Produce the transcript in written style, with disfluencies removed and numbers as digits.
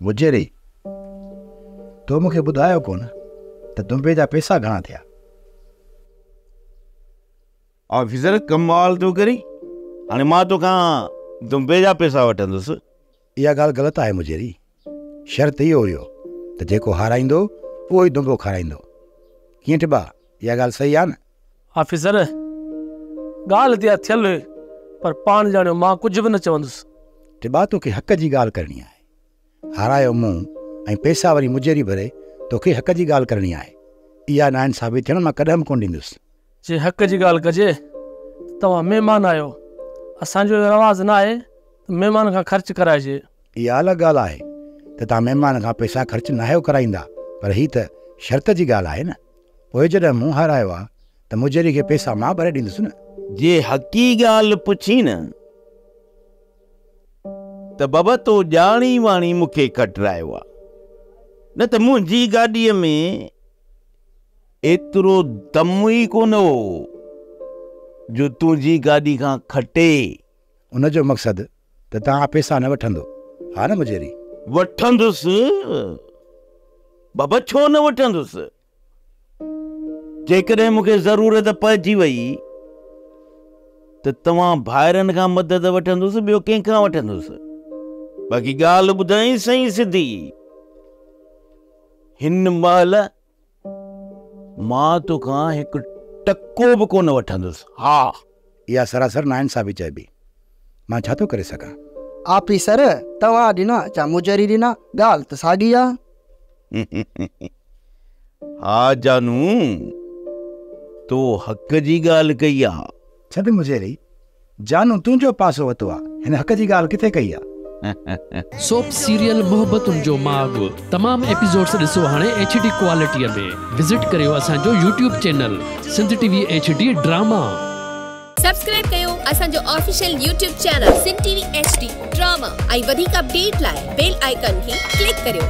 مجيري، تو مون کي ٻڌايو ڪونه ته دنبي جا پئسا گهڻا ٿيا؟ آفيسر، ڪمال ٿو ڪرين، هاڻي مان توکان دنبي جا پئسا وٺندس. اها ڳالهه غلط آهي مجيري، شرط اهو هيو ته جيڪو هارائيندو اهو ئي دنبو کارائيندو. ڪيئن ٽٻا، اها ڳالهه صحيح آهي نه؟ آفيسر، ڳالهه ته اها ٿيل هئي، پر پاڻ ڄاڻيو، مان ڪجهه به نه چوندس. ٽٻا، توکي حق جي ڳالهه ڪرڻي آهي. هارايو مون ۽ پئسا وري مجيري ڀري، توکي حق جي ڳالهه ڪرڻي آهي. اها ناانصافي ٿيڻ مان ڪڏهن به ڪونه ڏيندس. جي حق جي ڳالهه ڪجي ته توهان مهمان آهيو، اسان جو اهو رواج نه آهي ته مهمان کان خرچ ڪرائجي. اها الڳ ڳالهه آهي ته توهان مهمان کان پئسا خرچ ناهيو ڪرائيندا، پر هي ته شرط جي ڳالهه آهي نه. پوء جڏهن مون هارايو آ ته مجيري کي پئسا مان ڀري ڏيندس نه. جي حقي ڳالهه پڇين نه ته بابا تو ڄاڻي واڻي مون کي کٽرايو آ، نه ته منهنجي گاڏيء ۾ ايترو دم ئي ڪونه هو جو تنهنجي گاڏي کان کٽي. ان جو مقصد ته توهان پئسا نه وٺندو ها نه مجيري؟ وٺندس بابا ڇو نه وٺندس. جيڪڏهن مون کي ضرورت پئجي وئي ته توهان ڀائرن کان مدد وٺندس ٻيو ڪنهن کان وٺندس. باقي ڳالهه ٻڌائين سائين سڌي. هن مهل مان توکان هڪ ٽڪو به ڪونه وٺندس. ها. اها سراسر ناانصافي چئبي. مان ڇا ٿو ڪري سگهان؟ آفيسر، توهان ڏنا يا مجري ڏنا، ڳالهه ته ساڳي آ. ها جانو، تو حق جي ڳالهه ڪئي آ. ڇڏ مجيري، جانو تنهنجو پاسو ورتو آ، هن حق جي ڳالهه ڪٿي ڪئي آ. سوپ سيريل محبتن جو ماڳ تمام ايپيسوڊس ڏسو هاڻي ايڇ ڊي ڪوالٽيء ۾ وزٽ ڪريو اسان جو YouTube channel Sindh T V H D drama. Subscribe ڪيو اسان جو official YouTube channel Sindh T V H D drama ۽ وڌيڪ اپڊيٽ لاء بيل آئيڪان کي ڪلڪ ڪريو.